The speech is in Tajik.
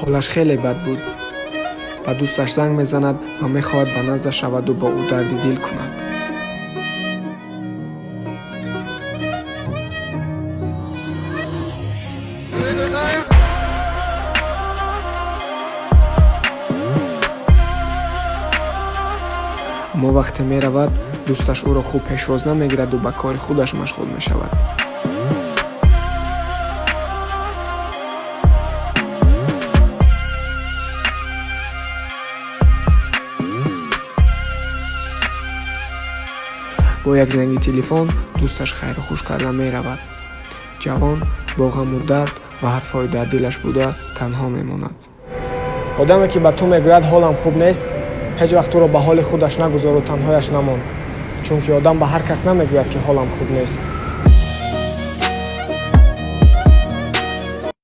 Ҳолаш хеле бад буд. Ба дӯсташ занг мезанад ва мехоҳад ба наздаш раваду бо ӯ дарди дил кунад. Аммо вақте меравад, дӯсташ ӯро хуб пешвоз намегираду ба кори худаш машғул мешавад. Бо як занги телефон дӯсташ хайру хуш карда меравад. Ҷавон бо ғаму дард ва ҳарфҳои дар дилаш буда танҳо мемонад. Одаме, ки ба ту мегӯяд: «Ҳолам хуб нест», ҳеҷ вақт ӯро ба ҳоли худаш нагузору танҳояш намон, чунки одам ба ҳар кас намегӯяд, ки ҳолам хуб нест.